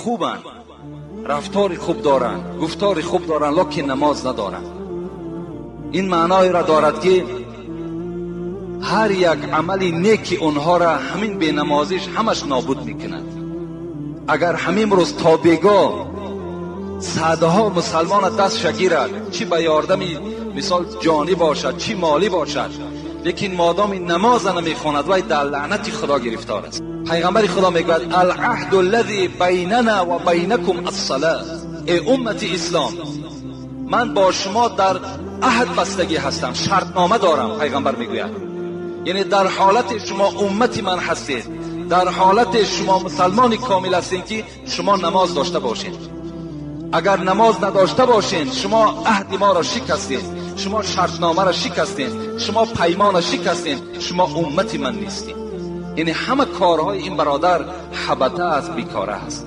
Хубанд, рафтори хуб доранд, гуфтори хуб доранд, лекин намоз надоранд. Ин маъноеро дорад, ки ҳар як амали неки онҳоро ҳамин бенамозиш ҳамаш нобуд мекунад. Агар ҳамин рӯз то бегоҳ садҳо мусалмона дастша гирад, чӣ ба ёрдами мисол ҷонӣ бошад, чӣ молӣ бошад, лекин модоми намоза намехонад, вай дар лаънати Худо гирифтор аст. Пайғамбари Худо мегӯяд: «Алаҳду аллази байнана ва байнакум ассалат». Эй уммати ислом, ман бо шумо дар аҳд бастагӣ ҳастам, шартнома дорам. Пайғамбар мегӯяд, яъне дар ҳолати шумо уммати ман ҳастед, дар ҳолати шумо мусалмони комил ҳастед, ки шумо намоз дошта бошед. Агар намоз надошта бошед, шумо аҳди моро шикастед, шумо шартномаро шикастед, шумо паймонро шикастед, шумо уммати ман нестед. Яъне ҳама корҳои ин бародар ҳабата аст, бекора аст.